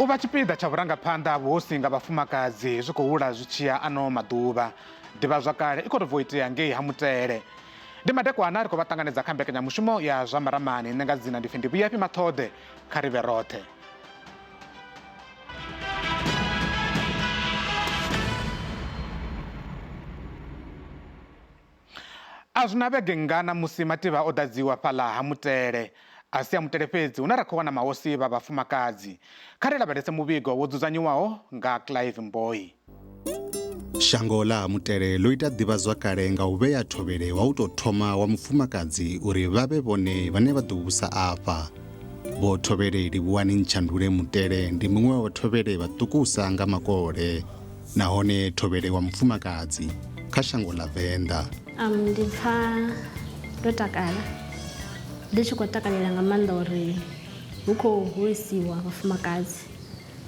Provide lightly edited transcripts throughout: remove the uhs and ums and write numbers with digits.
U vha tshipiḓa tsha vhurangaphanḓa ha vhuhosi nga vhafumakadzi zwi khou hula zwi tshi ya ano maḓuvha. Ḓivhazwakale i khou tou bva u itea ngei ha Mutele. Ndi madekwana ri khou vha ṱanganedza kha mbekanyamushumo ya zwa maramani. Nṋe nga dzina ndi pfi ndi Vhuyafhi Maṱhoḓe, kha ri vhe roṱhe. A zwi na vhege nngana musi mativha o ḓadziwa fhaḽa ha Mutele. A si a Mutele fhedzi hune ra khou wana mahosi vha vhafumakadzi. Kha ri lavhelese muvhigo wo dzudzanyiwaho nga Clive Mboyi. Shango ḽa ha Mutele ḽo ita ḓivhazwakale nga u vhea thovhele wa u tou thoma wa mufumakadzi uri vha vhe vhone vhane vha ḓo vhusa afha. Vho Thovhele Livhuwani Ntshandule Mutele ndi muṅwe wa vhathovhele vhaṱukusa nga makole nahone thovhele wa mufumakadzi kha shango ḽa Venḓa. Ndi pfa ndo takala, ndi tshi khou takalela nga maanḓa uri hu khou hulisiwa vhafumakadzi.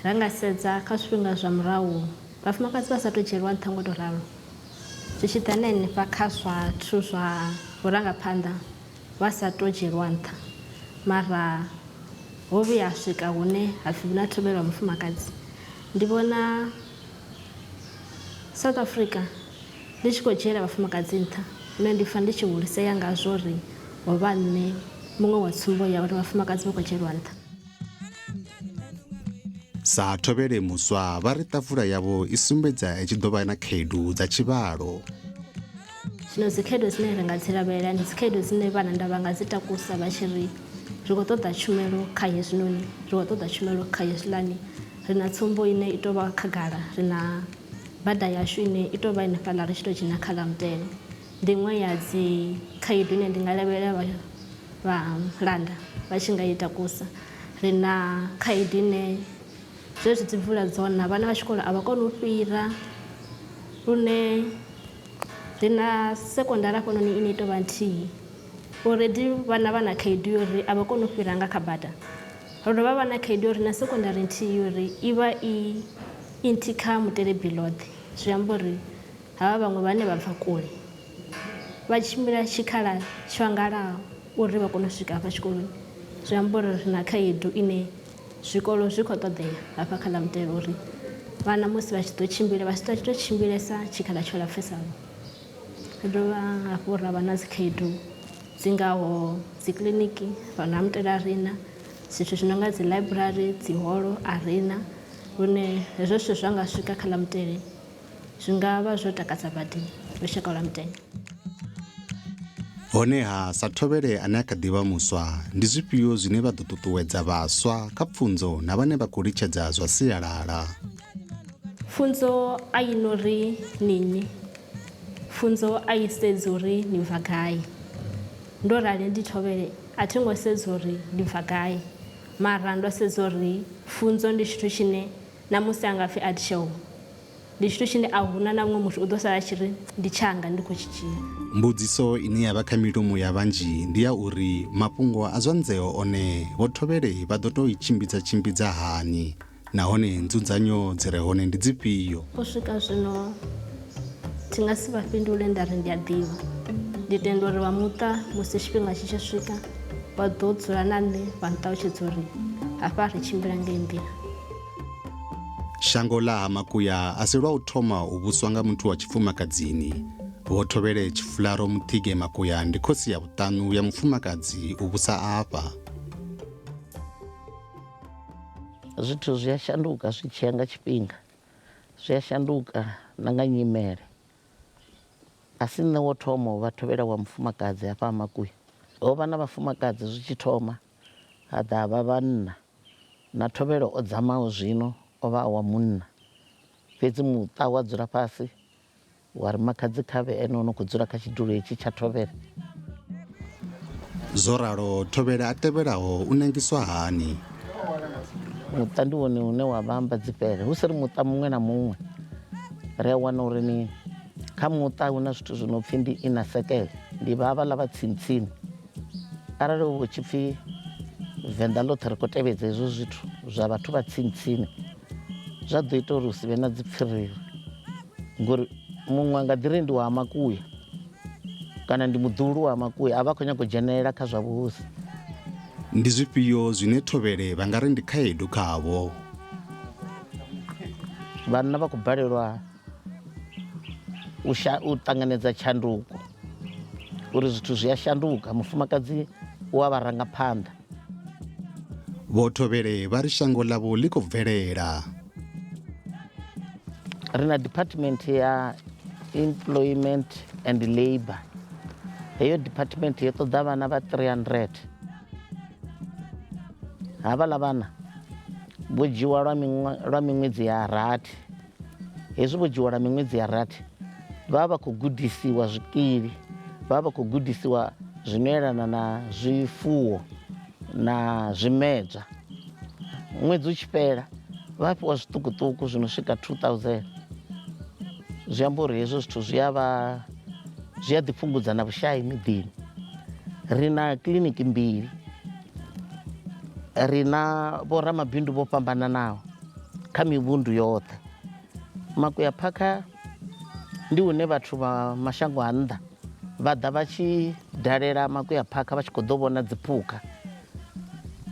Ra nga sedza kha zwifhinga zwa murahu vhafumakadzi vha sa tou dzhielwa nṱha ngo tou ralo, zwi tshi ḓa na henefha kha zwathu zwa vhurangaphanḓa vha sa tou dzhielwa nṱha mara ho vhuya ha swika hune ha pfi hu na thovhele wa mufumakadzi. Ndi vhona South Africa ḽi tshi khou dzhiela vhafumakadzi nṱha lune ndi pfa ndi tshi hulisea ngazwo uri ho vha nṋe muṅwe wa tsumbo ya uri vhafumakadzi vha khou dzhielwa nṱha. Sa thovhele muswa vha ri ṱafula yavho i sumbedza i tshi ḓo vha na khaedu dza tshivhalo. Zwino dzikhaedu dzine ri nga dzi lavhelela ndi dzikhaedu dzine vhalanda vha nga dzi takusa vha tshi ri ri khou ṱoḓa tshumelo kha hezwinoni, ri khou ṱoḓa tshumelo kha hezwiḽani. Ri na tsumbo ine i tou vha khagala, ri na bada yashu ine i tou vha henefhaḽa ri tshi tou dzhena kha ḽa Mutele. Ndi iṅwe ya dzi khaedu ine ndi nga lavhelela vhalanda vha tshi nga i takusa. Ri na khaedu ine zwezwi dzi mvula dzo na vhana vha tshikolo a vha koni u fhira lune ri na sekondari hafhanoni ine i tou vha nthihi already vhana vha na khaedu ya uri a vha koni u fhira nga kha bada. Ro dovha vha na khaedu ya uri na sekondari nthihi uri i vha i i nthihi kha Mutelebi ḽoṱhe zwi amba uri havha vhaṅwe vhane vha bva kule vha tshimbila tshikhala tsho angalalaho uri vha kone u swika hafha tshikoloni. Zwi amba uri ri na khaedu ine zwikolo zwi khou ṱoḓea hafha kha ḽa Mutele uri vhana musi vha tshi ḓo tshimbila vha si tou tshimbilesa tshikhala tsho lapfesaho. Ri dovha hafhu ra vha na dzi khaedu dzi ngaho dzi kiḽiniki fhano ha Mutele a ri na, zwithu zwi no nga dzi ḽaiburari, dzi holo a ri na lune hezwo zwithu zwa nga swika kha ḽa Mutele zwi nga vha zwo takadza badi lushaka lwa Mutele. Honeha, sa thovhele ane a kha ḓi vha muswa, ndi zwifhio zwine vha ḓo ṱuṱuwedza vhaswa kha pfunzo na vhane vha khou litshedza zwa sialala? Pfunzo a i no ri ni nnyi, pfunzo a i sedzi uri ni bva gai. Ndo rali ndi thovhele a thi ngo sedza uri ndi bva gai, mara ndo sedza uri pfunzo ndi tshithu tshine na musi a nga pfi a tsheho ndi tshithu tshine a huna na muṅwe muthu u ḓo sala a tshi ri ndi tshanga ndi khou tshi dzhia. Mbudziso ine ya vha kha milomo ya vhanzhi ndi ya uri mafhungo a zwa nzeo one Vho Thovhele vha ḓo tou i tshimbidza tshimbidza hani nahone nzudzanyo dzi re hone ndi dzifhio. U swika zwino thi nga si vha fhindule nda ri ndi a ḓivha. Ndi tenda uri vha muṱa musi tshifhinga tshi tshi swika vha ḓo dzula na nṋe vha nṱalutshedza uri hafha ri tshimbila nga heyi nḓila. Shango ḽa ha Makuya a si lwa u thoma u vhuswa nga muthu wa tshifumakadzini. Vho Thovhele Tshifularo Muthige Makuya ndi khosi ya vhuṱanu ya mufumakadzi u vhusa afha. Zwithu zwi a shanduka zwi tshi ya nga tshifhinga, zwi a shanduka na nga nyimele. A si nṋe wo thoma u vha thovhela wa mufumakadzi hafha ha Makuya. Ho vha na vhafumakadzi zwi tshi thoma, ha ḓa ha vha vhanna. Na thovhele o dzamaho zwino o vha a wa munna. Fhedzi muṱa wa dzula fhasi wa ri makhadzi kha vhe ene o no khou dzula kha tshidulo hetshi tsha thovhele. Zwo ralo thovhele a tevhelaho u nangiswa hani? Muṱa ndi wone une wa vha amba dzifhele, hu si ri muṱa muṅwe na muṅwe. Ri a wana uri ni kha muṱa hu na zwithu zwi no pfhi ndi inner circle, ndi vha havhaḽa vha tsini tsini. Arali hu tshi pfhi Venḓa ḽoṱhe ri khou tevhedza hezwo zwithu zwa vhathu vha tsini tsini zwa ḓo ita uri hu si vhe na dzi pfiriri ngori muṅwe a nga ḓi ri ndi wa Makuya kana ndi muḓuhulu wa Makuya a vha a khou nyaga u dzhenelela kha zwa vhuhosi. Ndi zwifhio zwine thovhele vha nga ri ndi khaedu khavho? Vhanna vha khou balelwa u ṱanganedza tshanduko uri zwithu zwi a shanduka, mufumakadzi u a vha ranga phanḓa. Vho Thovhele vha ri shango ḽavho ḽi khou bvelela. Ri na department ya employment and labour. Heyo department yo ṱoḓa vhana vha 300. Havhaḽa vhana vho dzhiwa lwa miṅwedzi ya rathi. Hezwi vho dzhiwa lwa miṅwedzi ya rathi vha vha khou gudisiwa zwikili, vha vha khou gudisiwa zwino yelana na zwifuwo na zwimedzwa. Ṅwedzi u tshi fhela vha fhiwa zwiṱukuṱuku zwi no swika 2000. Zwi amba uri hezwo zwithu zwi a vha zwi a ḓi fhungudza na vhushai miḓini. Ri na kiḽiniki mbili, ri na vhoramabindu vho fhambananaho kha mivhundu yoṱhe. Makuya Phakha ndi hune vhathu vha mashango a nnḓa vha ḓa vha tshi dalela Makuya Phakha vha tshi khou ḓo vhona dziphukha.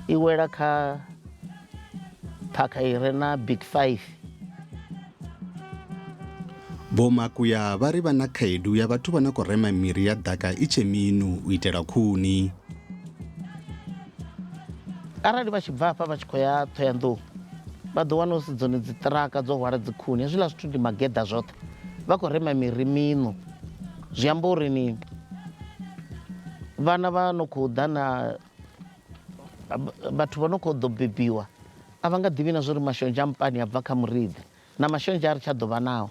I wela kha phakha i re na Big Five. Vho Makuya vha ri vha na khaedu ya vhathu vha no khou rema miri ya ḓaka i tshe minu u itela khuni. Arali vha tshi bva hafha vha tshi khou ya Ṱhohoyanḓou vha ḓo wana hu si dzone dzi ṱiraka dzo hwala dzikhuni, hezwiḽa zwithu ndi mageḓa zwoṱhe, vha khou rema miri miṋu. Zwi amba uri ni vhana vha no khou ḓa na vhathu vha no khou ḓo bebiwa a vha nga ḓivhi na zwori mashonzha a mpani a bva kha muriḓi na mashonzha a ri tsha ḓo vha nao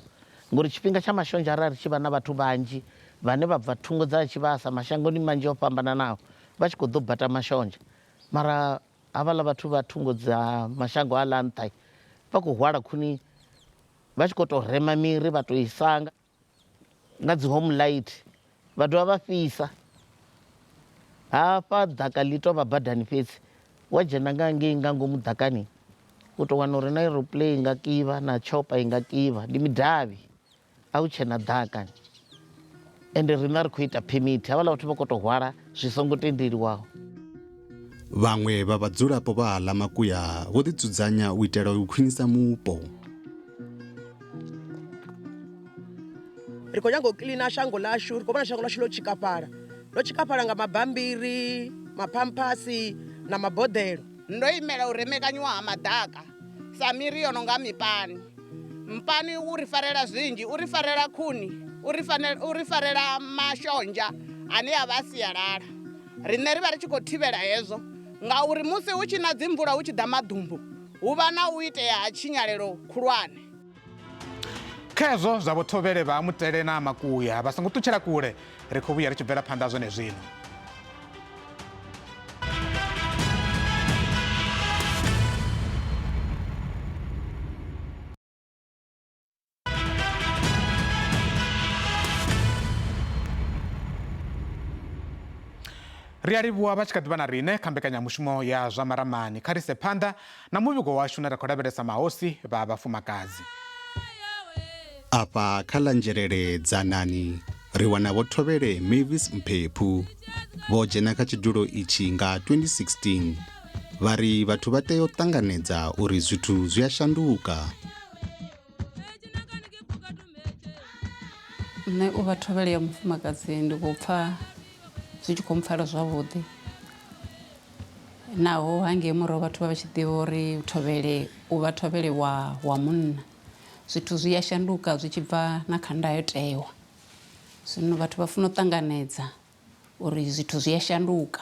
ngori tshifhinga tsha mashonzha arali ri tshi vha na vhathu vhanzhi vhane vha bva thungo dza tshivhasa mashangoni manzhi o fhambananaho vha tshi khou ḓo bata mashonzha mara havhaḽa vhathu vha thungo dza mashango a ḽa nṱha vha khou hwala khuni vha tshi khou tou rema miri vha tou i sanga nga dzi home light vha dovha vha fhisa hafha ḓaka ḽi tou vha badani fhedzi wa dzhena nga ngei nga ngomu ḓakani u tou wana uri na aeroplane i nga kivha na chopa i nga kivha ndi midavhi a hu tshena ḓaka ende riṋe ri khou ita phemithi havhaḽa vhathu vha khou tou hwala zwi songo tendeliwaho. Vhaṅwe vha vhadzulapo vha ha ḽa Makuya vho ḓidzudzanya u itela u khwinisa mupo. Ri khou nyanga u kiḽina shango ḽashu, ri khou vhona shango ḽashu ḽo tshikafhala, ḽo tshikafhala nga mabambiri, maphamphasi na maboḓelo. Ndo imela u remekanyiwa ha maḓaka sa miri yo no nga mipani. Mpani u ri farela zwinzhi, u ri farela khuni, u ri fanela u ri farela mashonzha ane a vha a sialala. Riṋe ri vha ri tshi khou thivhela hezwo ngauri musi hu tshi na dzimvula hu tshi ḓa maḓumbu hu vha na u itea ha tshinyalelo khulwane. Khezwo zwa vhothovhele vha Mutele na Makuya vha songo ṱutshela kule, ri khou vhuya ri tshi bvela phanḓa zwenezwino. Ri a livhuwa vha tshi kha ḓi vha na riṋe kha mbekanyamushumo ya zwa maramani. Kha ri ise phanḓa na muvhigo washu une ra khou lavhelesa mahosi vha vhafumakadzi. Afha kha ḽa Nzhelele Dzanani ri wana Vho Thovhele Mavis Mphephu. Vho dzhena kha tshidulo itshi nga 2016. Vha ri vhathu vha tea u ṱanganedza uri zwithu zwi a shanduka. Nṋe u vha thovhele ya mufumakadzi ndi khou pfa zwi tshi khou mpfara zwavhuḓi naho hangei murahu vhathu vha vha tshi ḓivha uri thovhele u vha thovhele wa wa munna zwithu zwi a shanduka zwi tshi bva na kha ndayotewa zwino vhathu vha funa u ṱanganedza uri zwithu zwi a shanduka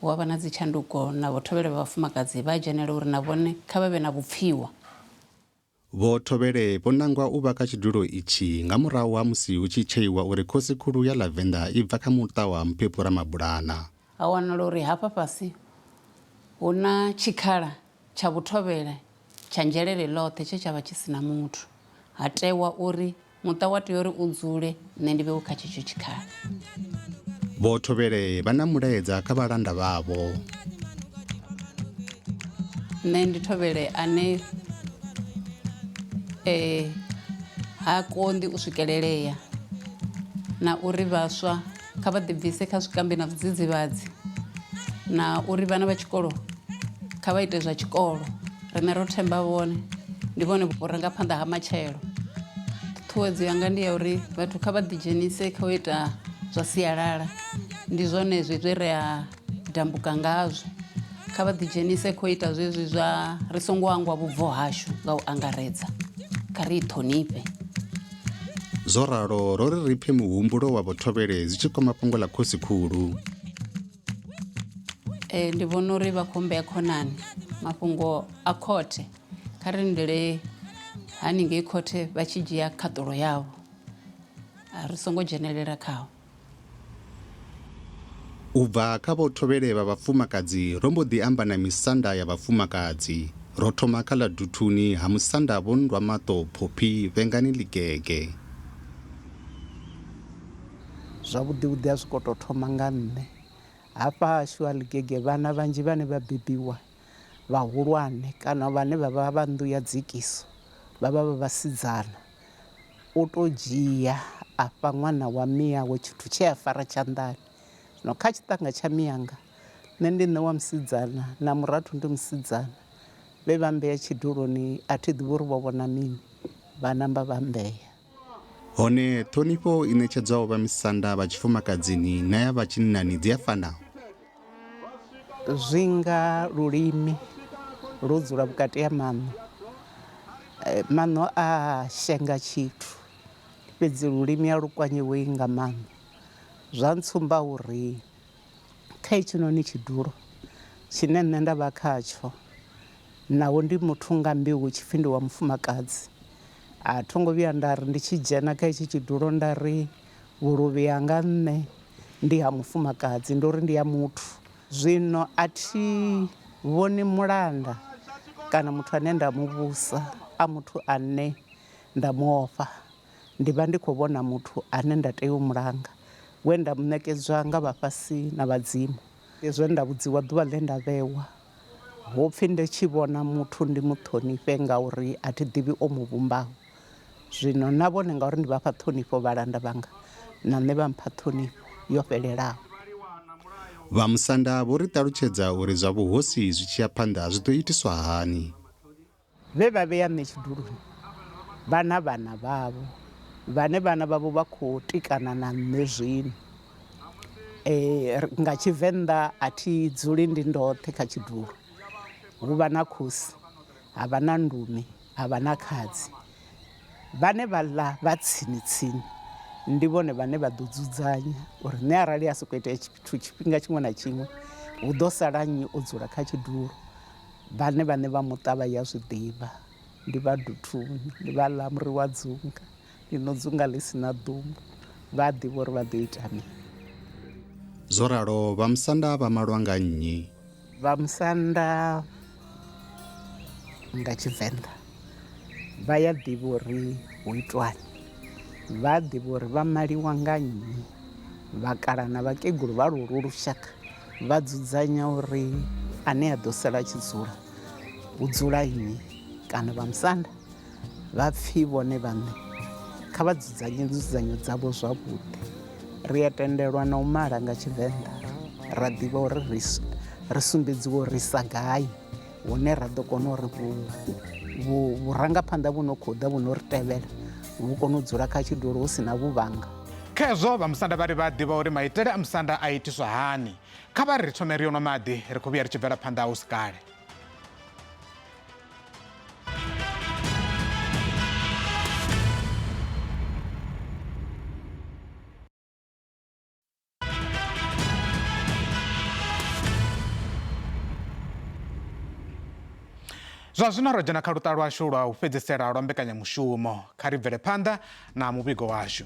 hu avha na dzi tshanduko na vho thovhele vha vhafumakadzi vha dzhenela uri na vhone kha vha vhe na vhupfiwa. Vho Thovhele vho nangwa u vha kha tshidulo itshi nga murahu ha musi hu tshi tsheiwa uri khosi-khulu ya ḽa Venḓa i bva kha muṱa wa Mphephu Ramabulana. Ha wanala uri hafha fhasi hu na tshikhala tsha vhuthovhele tsha nzhelele ḽoṱhe tshe tsha vha tshi si na muthu. Ha tewa uri Muṱa wa tea uri u dzule, nṋe ndi vhewe kha tshetsho tshikhala. Vho Thovhele vha na mulaedza kha vhalanda vhavho. Nṋe ndi Thovhele ane eh, ha konḓi u swikelelea na uri vhaswa kha vha ḓibvise kha zwikambi na zwidzidzivhadzi na uri vhana vha tshikolo kha vha ite zwa tshikolo riṋe ro themba vhone. Ndi vhone vhurangaphanḓa ha matshelo. Ṱhuṱhuwedzo yanga ndi ya uri vhathu kha vha ḓidzhenise kha u ita zwa sialala, ndi zwone zwe ri a dambuka ngazwo. Kha vha ḓidzhenise kha u ita zwezwi zwa ri songo hangwa vhubvo hashu nga u angaredza, kha ri i ṱhonifhe. Zwo ralo ro ri ri pfe muhumbulo wa Vho Thovhele zwi tshi kwama fhungo ḽa khosi-khulu. Ee, ndi vhona uri vha khou mbea khonani mafhungo a khothe kha ri lindele haningei khothe vha tshi dzhia khaṱulo yavho a ri songo dzhenelela khaho. U bva kha Vho Thovhele vha vhafumakadzi ro mbo ḓi amba na misanda ya vhafumakadzi. Ro thoma kha ḽa Duthuni ha musanda Vho Nndwamaṱo Phophi Vhengani Ḽigege. Zwavhuḓi vhuḓi a zwi kho tou thoma nga nṋe. Hafha hashu ha Ḽigege vhana vhanzhi vhane vha bebiwa vhahulwane kana vhane vha vha vha nnḓu ya dzikiso vha vha vha vhasidzana. U tou dzhia a fha ṅwana wa miawe tshithu tshe a fara tshanḓani. Zwino kha tshiṱanga tsha mianga nṋe ndi nṋe wa musidzana na murathu ndi musidzana vhe vha mmbea tshiduloni a thi ḓivhi uri vho vhona mini vha namba vha mmbea. Hone ṱhonifho i ṋetshedzwaho vhamisanda vha tshifumakadzini na ya vha tshinnani dzi a fana? Zwi nga lulimi lwo dzula vhukati ha maṋo. Maṋo a shenga tshithu fhedzi lulimi a lu kwanyiwi nga maṋo. Zwa ntsumba uri kha hetshinoni tshidulo tshine nṋe nda vha khatsho naho ndi muthu nga mbeu hu tshipfi ndi wa mufumakadzi, a tho ngo vhuya nda ri ndi tshi dzhena kha hetshi tshidulo nda ri vhuluvhi hanga nṋe ndi ha mufumakadzi ndo ri ndi ya muthu. Zwino a thi vhoni mulanda kana muthu ane nda mu vhusa a muthu ane nda mu ofha, ndi vha ndi khou vhona muthu ane nda tea u mulanga we nda mu ṋekedzwa nga vhafhasi na vhadzimu. Ndi zwe nda vhudziwa ḓuvha ḽe nda vhewa Hu pfi ndi tshi vhona muthu ndi mu ṱhonifhe ngauri a thi ḓivhi o mu vhumbaho. Zwino na vhone ngauri ndi vha fha ṱhonifho vhalanda vhanga, na nṋe vha mpha ṱhonifho yo fhelelaho. Vhamusanda vho ri ṱalutshedza uri zwa vhuhosi zwi tshi ya phanḓa zwi ḓo itiswa hani. Vhe vha vhea nṋe tshiduloni vha na vhana vhavho, vhane vhana vhavho vha khou tikana na nṋe zwino. Nga Tshivenḓa a thi dzuli ndi ndoṱhe kha tshidulo, hu vha na khosi, ha vha na ndumi, ha vha na khadzi. Vhane vha ḽa vha tsini tsini ndi vhone vhane vha ḓo dzudzanya uri nṋe arali ha sokou itea tshithu tshifhinga tshiṅwe na tshiṅwe hu ḓo sala nnyi o dzula kha tshidulo. Vhane vhaṋe vha muṱa vha ya zwi ḓivha, ndi vha Duthuni, ndi vha ḽa muri wa dzunga, ḽi no dzunga ḽi si na ḓumbu, vha a ḓivha uri vha ḓo ita mini. Zwo ralo vhamusanda vha malwa nga nnyi? Vhamusanda nga Tshivenḓa vha ya ḓivha uri hu itwani, vha a ḓivha uri vha maliwa nga nnyi, vhakalaha na vhakegulu vha lwolwo lushaka Vha dzudzanya uri ane a ḓo sala a tshi dzula hu dzula nnyi kana vha musanda vha pfhi vhone vhaṋe kha vha dzudzanye nzudzanyo dzavho zwavhuḓi. Ri a tendelwa na u mala nga Tshivenḓa ra ḓivha uri ri ri sumbedziwa uri sa gai hune ra ḓo kona uri vhurangaphanḓa vhu no khou ḓa vhu no ri tevhela vhu kone u dzula kha tshidulo hu si na vhuvhanga. Khezwo vhamusanda vha ri vha a ḓivha uri maitele a musanda a itiswa hani. Kha vha ri ri thome ri yo nwa maḓi, ri khou vhuya ri tshi bvela phanḓa hu si kale. Zwa zwino ro dzhena kha luṱa lwashu lwa u fhedzisela lwa mbekanyamushumo. Kha ri bvele phanḓa na muvhigo washu.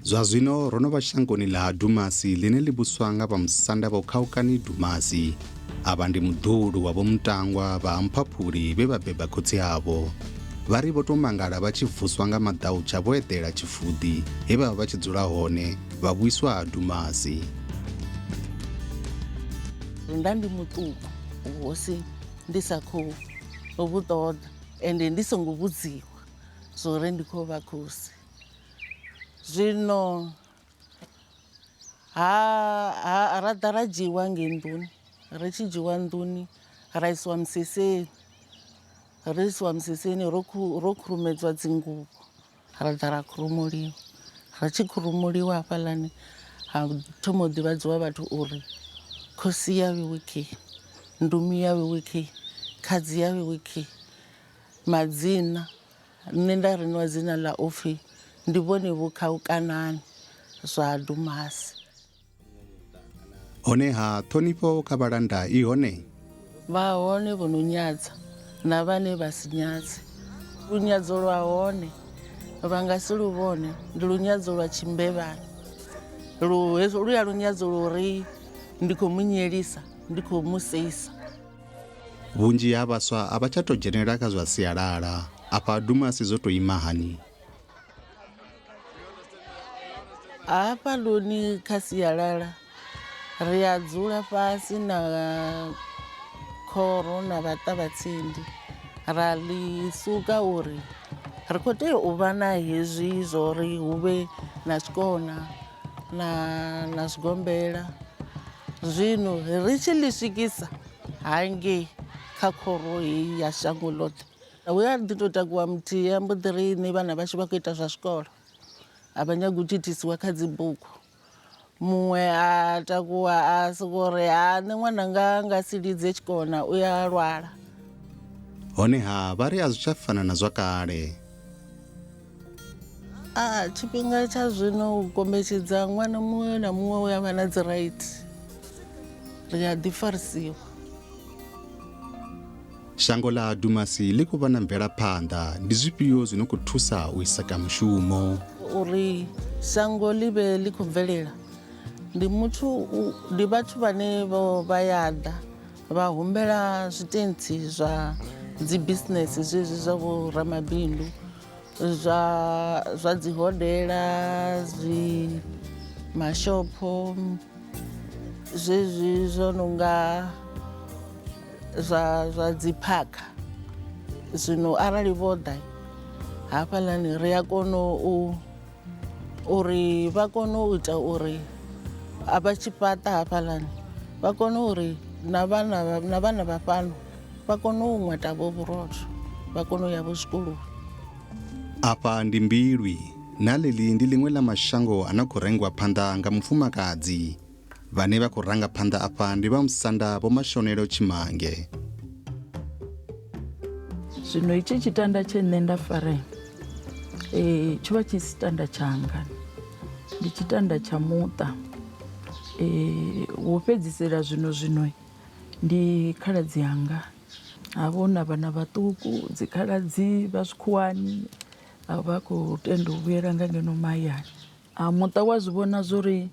Zwa zwino ro no vha shangoni ḽa ha Dumasi ḽine ḽi vhuswa nga vhamusanda Vho Khaukani Dumasi. Avha ndi muḓuhulu wa Vho Mutangwa vha ha Mphaphuli vhe vha beba khotsi avho. Vha ri vho tou mangala vha tshi vuswa nga maḓautsha vho eḓela Tshifuḓi he vha vha vha tshi dzula hone vha vhuiswa ha Dumasi. Nda ndi muṱuku vhuhosi ndi sa khou vhu ṱoḓa ende ndi songo vhudziwa zwo uri ndi khou vha khosi. Zwino ha, ha ra ḓa ra dzhiiwa ngei nḓuni ri tshi dzhiwa nḓuni ra isiwa miseseni. Ri isiwa musisini ro ro khurumedzwa dzinguvho ra ḓa ra khurumuliwa. Ri tshi khurumuliwa hafhaḽani ha thoma u ḓivhadziwa vhathu uri khosi ya vheiwe khei, ndumi ya vheiwe khei, khadzi ya vheiwe khei. Madzina nṋe nda riniwa dzina ḽa upfhi ndi vhone Vho Khaukanani zwa Dumasi. Honeha ṱhonifho kha vhalanda i hone? Vha hone vho no nyadza na vhane vha si nyadze. Lunyadzo lwa hone vha nga si lu vhone ndi lunyadzo lwa tshimbevhana. Lu hezwo lu ya lunyadzo lwo ri ndi khou mu nyelisa, ndi khou mu seisa. Vhunzhi ha vhaswa a vha tsha tou dzhenelela kha zwa sialala. Afha Dumasi zwo tou ima hani? Hafhanoni kha sialala ri a dzula fhasi na khoro na vhaṱavhatsindi ra ḽi suka uri ri khou tea u vha na hezwi zwo ri hu vhe na tshikona na na zwigombela. Zwino ri tshi ḽi swikisa hangei kha khoro heyi ya shango ḽoṱhe Hu a ḓi tou takuwa muthihi a mbo ḓi ri nṋe vhana vhashu vha khou ita zwa zwikolo a vha nyagi u thithisiwa kha dzi bugu. Muṅwe a takuwa a sokou ri ha nṋe ṅwananga a nga si lidze tshikona u ya lwala. Honeha vha ri a zwi tsha fana na zwa kale. A tshifhinga tsha zwino u kombetshedza ṅwana muṅwe na muṅwe u ya vha na dzi right ri a ḓi farisiwa. Shango ḽa Dumasi ḽi khou vha na mvelaphanḓa, ndi zwifhio zwi no khou thusa u isa ka mushumo? Uri shango ḽi vhe ḽi khou bvelela ndi muthu ndi vhathu vhane vho vha ya ḓa vha humbela zwitentsi zwa dzi business zwezwi zwa vho ramabindu zwa zwa dzi hodela zwi mashopho zwezwi zwo no nga zwa zwa dzi phakha zwino arali vho ḓa hafhaḽani ri a kona u uri vha kone u ita uri a vha tshi fhaṱa hafhaḽani vha kone uri na vhana na vhana vha fhano vha kone u ṅweta vho vhurotho vha kone u ya vho zwikoloni. Afha ndi Mbilwi, na ḽeḽi ndi ḽiṅwe ḽa mashango a no khou rengwa phanḓa nga mufumakadzi. Vhane vha khou ranga phanḓa afha ndi vha musanda Vho Mashonelo Tshimange. Zwino itshi tshitanda tshe nṋe nda fara eh tsho vha tshi si tshitanda tshanga ndi tshitanda tsha muṱa eh wo fhedzisela zwino zwino ndi khaladzi anga ha vha hu na vhana vhaṱuku dzikhaladzi vha zwikhuwani a vha khou tenda u vhuyela nga ngeno mahayani. A muṱa wa zwi vhona zwori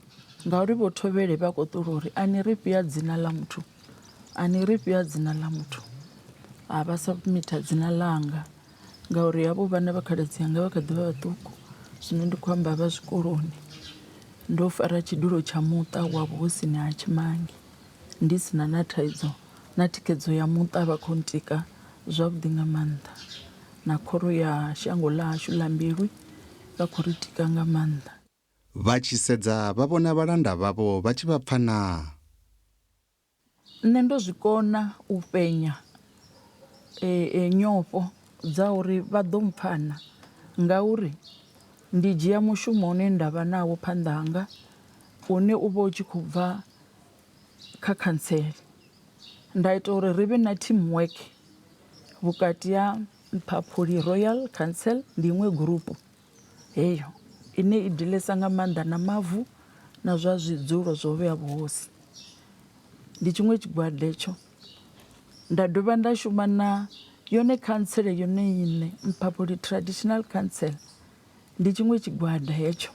ngauri vho Thovhele vha khou ṱola uri a ni ri fhia dzina ḽa muthu, a ni ri fhia dzina ḽa muthu, a vha submitter dzina ḽanga ngauri havho vhana vha khaladzi anga vha kha ḓi vha vhaṱuku zwino ndi khou amba vha zwikoloni. Ndo fara tshidulo tsha muṱa wa vhuhosini ha Tshimange ndi si na na thaidzo na thikhedzo ya muṱa vha khou ntika zwavhuḓi nga maanḓa. Na khoro ya shango ḽa hashu ḽa Mbilwi vha khou ri tika nga maanḓa. Vha tshi sedza vha vhona vhalanda vhavho vha tshi vha pfa naa? Nṋe ndo zwi kona u fhenya nyofho dza uri vha ḓo mpfa na ngauri ndi dzhia mushumo une nda vha nawo phanḓa hanga une u vha u tshi khou bva kha khantsele nda ita uri ri vhe na team work vhukati ha Mphaphuli Royal Council ndi iṅwe gurupu heyo ine i dilesa nga maanḓa na mavu na zwa zwidzulo zwo vhea vhuhosi ndi tshiṅwe tshigwada hetsho. Nda dovha nda shuma na yone khantsele yone iṋe Mphaphuli Traditional Council ndi tshiṅwe tshigwada hetsho.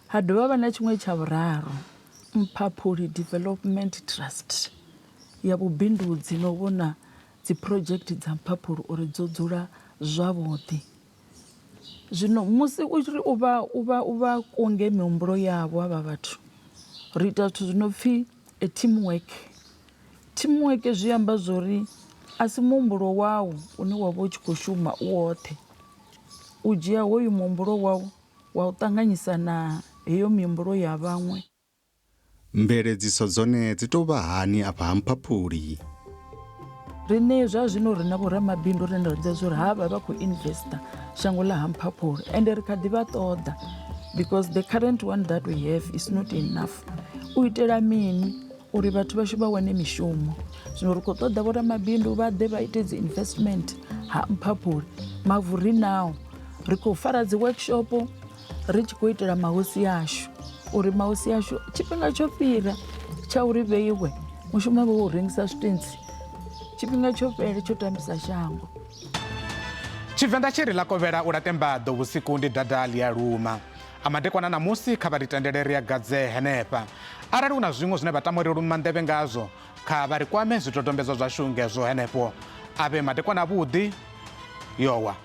Ha dovha ha vha na tshiṅwe tsha vhuraru Mphaphuli Development Trust ya vhubindudzi na u vhona dzi project dza Mphaphuli uri dzo dzula zwavhuḓi. Zwino musi u tshi ri u vha u vha u vha kunge mihumbulo yavho havha vhathu ri ita zwithu zwi no pfhi a team work. Team work zwi amba zwori a si muhumbulo wau une wa vha u tshi kho shuma u woṱhe, u dzhia hoyu muhumbulo wau wa u ṱanganyisa na heyo mihumbulo ya vhaṅwe. Mveledziso dzone dzi tou vha hani afha ha Mphaphuli? Riṋe zwa zwino ri na vhoramabindu rine ra ḓivha zwa uri havha vha khou investor shango ḽa ha Mphaphuli ende ri kha ḓi vha ṱoḓa because the current one that we have is not enough. U itela mini uri vhathu vhashu vha wane mishumo. Zwino ri khou ṱoḓa vhoramabindu vha ḓe vha ite dzi investment ha Mphaphuli mavu ri nao. Ri khou fara dzi workshop ri tshi khou itela mahosi ashu uri mahosi ashu tshifhinga tsho fhira tsha uri vheiwe mushumo vho u rengisa zwitentsi tshifhinga tsho fhela tsho tambisa shango. Tshivenḓa tshi ri ḽa kovhela u laṱe mbaḓo vhusiku ndi dada ḽi a luma. A madekwana ṋamusi kha vha ri tendele ri a gadze henefha. Arali hu na zwiṅwe zwine vha tama uri luma nḓevhe ngazwo, kha vha ri kwame zwidodombedzwa zwashu ngezwo henefho. A vhe madekwana avhuḓi. Yowa.